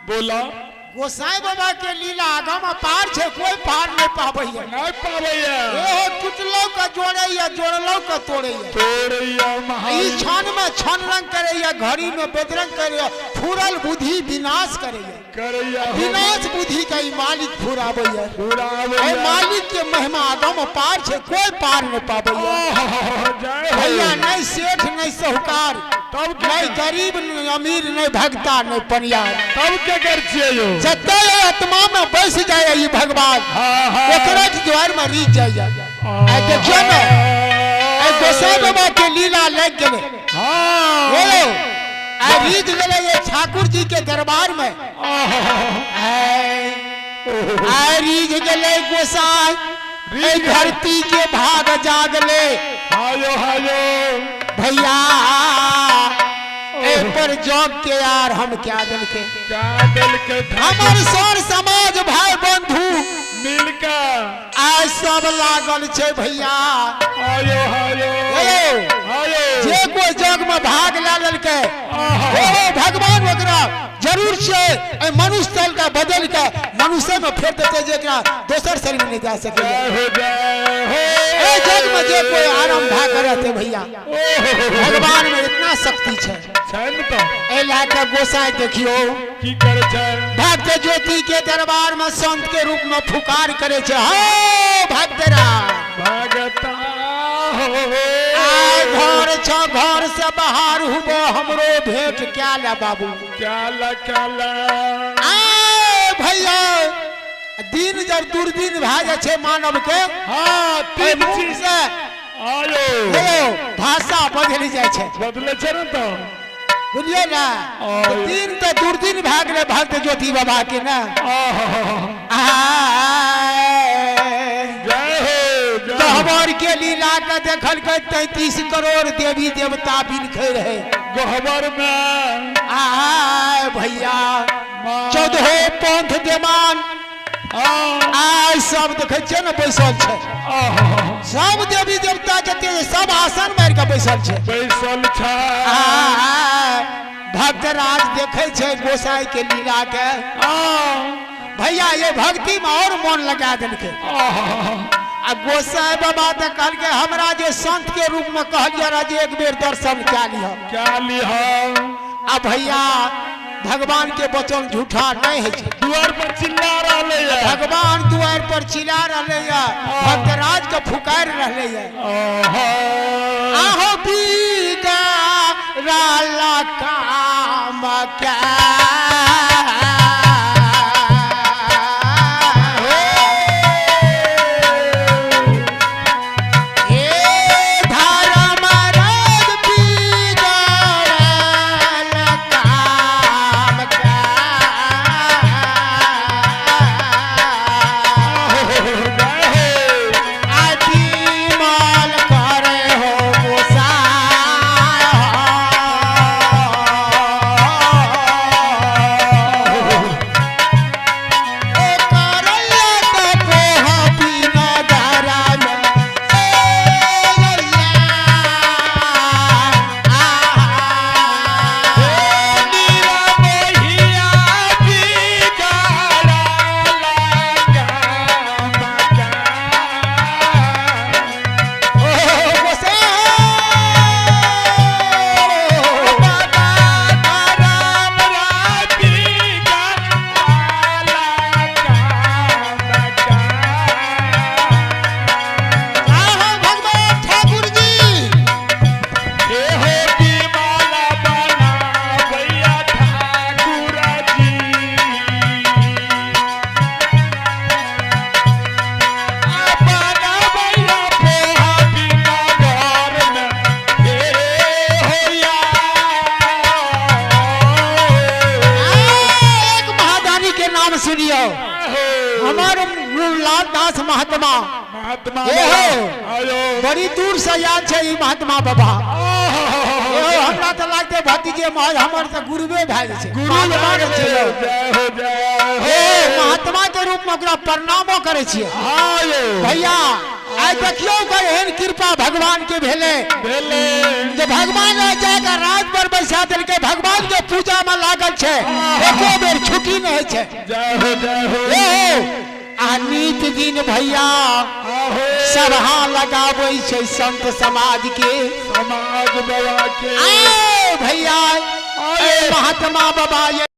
बोला। गोसाई बाबा के लीला आगम अपार छे, कोई पार नहीं पाबैया। नहीं पाबैया। ओहो टूटलो के जोड़ैया, जोड़लो के तोड़ैया। तोड़ैया ई महावीर। क्षण में क्षण रंग करैया, घड़ी में बेदरंग करैया, फूरल बुद्धि विनाश करैया। करैया हो। विनाश बुद्धि के ई मालिक फुराबैया। फुराबैया। ए मालिक के महिमा आगम अपार छे, कोई पार नहीं पाबैया। ओहो, जय हो। भैया नहीं सेठ नहीं साहूकार, तब के नहीं गरीब नहीं अमीर, नहीं भगता नहीं पनियार। तब के कर छियै यो? जते आत्मा में बस जाए ई भगवान, हाँ, हाँ। ओकरा के द्वार में रीत जाए। आ देखियो ने, ए गोसाई बाबा के लीला लग गेले। हाँ। बोलो, आ रीत गेले ये ठाकुर जी के दरबार में। आ रीझ गेले गोसाई, ए धरती के भाग जागले। हायो हायो। भैया ए पर जग के यार हम क्या दिल के, क्या दिल के हमर सर समाज भाई बंधु मिलकर आज सब लागल छे भैया। हायो हायो। ए, हायो। जे कोई जग में भाग ला लेलकै, ओ भगवान ओकरा जरूर छे ए मनुष्य तल का बदल के मनुष्य में फेर देते, जेकरा दोसर शरीर में नहीं जा सके। जय हो जय हो। ए जग में जे कोई आराम भा करते भैया, भगवान में इतना शक्ति छे। छै ने तो। ए लाके गोसाई देखियो की करे छै? भक्त ज्योति के दरबार में संत के रूप में फुकार करे छे। हो भक्तरा भगता हो। आय घर छ, घर से बाहर हुबो हमरो भेंट क्या ले बाबू। क्या ला क्या ला। आय भैया दिन जब दुर्दिन भए जाइ छै मानव के, हाँ, एहि तीन मुख चीज से आयो हेलो भाषा बदलि जाइ छै। बदले छै ने तो। बुझलियै ने? आय। दिन तऽ दुर्दिन भए गेलै भक्त ज्योति बाबा के ने। आय। जय हो जय हो। गहबर के लीला के देखलकै 33 करोड़ देवी देवता बिलखै रहे गहबर में। आय भैया 14 पंथ देमान आय सब देखै छियै ने बैसल छै। सब देवी देवता जते सब आसन मारि के बैसल छै। बैसल छै। आय भक्तराज देखै छै गोसाई के लीला के। भैया ये भक्ति में और मन लगा देलकै। आ गोसाई बाबा तऽ कहलकै हमरा जे संत के रूप में कहलियै रह जे एक बेर दर्शन कए लिह। क्या लिह। आ भैया भगवान के वचन झूठा नहीं है। दुआर पर चिल्ला रहले है। भगवान दुआर पर चिल्ला रहले है, भक्तराज के फुकार रहले है। आहो बीगा राला काम के। हे धर्म राज बिगाड़ल काम के। आदि माल करे हो गोसाई। ओ करैया त पोहा बिना धरा में। ए लैया, आ, ओ गोसाई। आहो भगवान ठाकुर जी। एक महादानी के नाम सुनियो, हमार लाल दास महात्मा। महात्मा ए हो। आयो। बड़ी दूर से याद छै ई महात्मा बाबा। ए हो, हमरा तऽ लागते भतीजे महाराज हमर तऽ गुरुवे भए जाइ छै। गुरु महात्मा के छै यौ। जय हो जय हो। ए महात्मा के रूप में ओकरा प्रणामो करै छियै। आयो। भैया आइ देखियौ ओकर एहन कृपा भगवान के भेलै भेलै जे भगवान जाके राज पर बैसा देलकै। भगवान के पूजा में लागल छै, एको बेर छुट्टी नहीं होइ छै। जय हो, जय हो। ए हो, आ नित दिन भैया आहो सभा लगाबै छै संत समाज के, समाज बाबा के। आए भैया, ए महात्मा बाबा ये।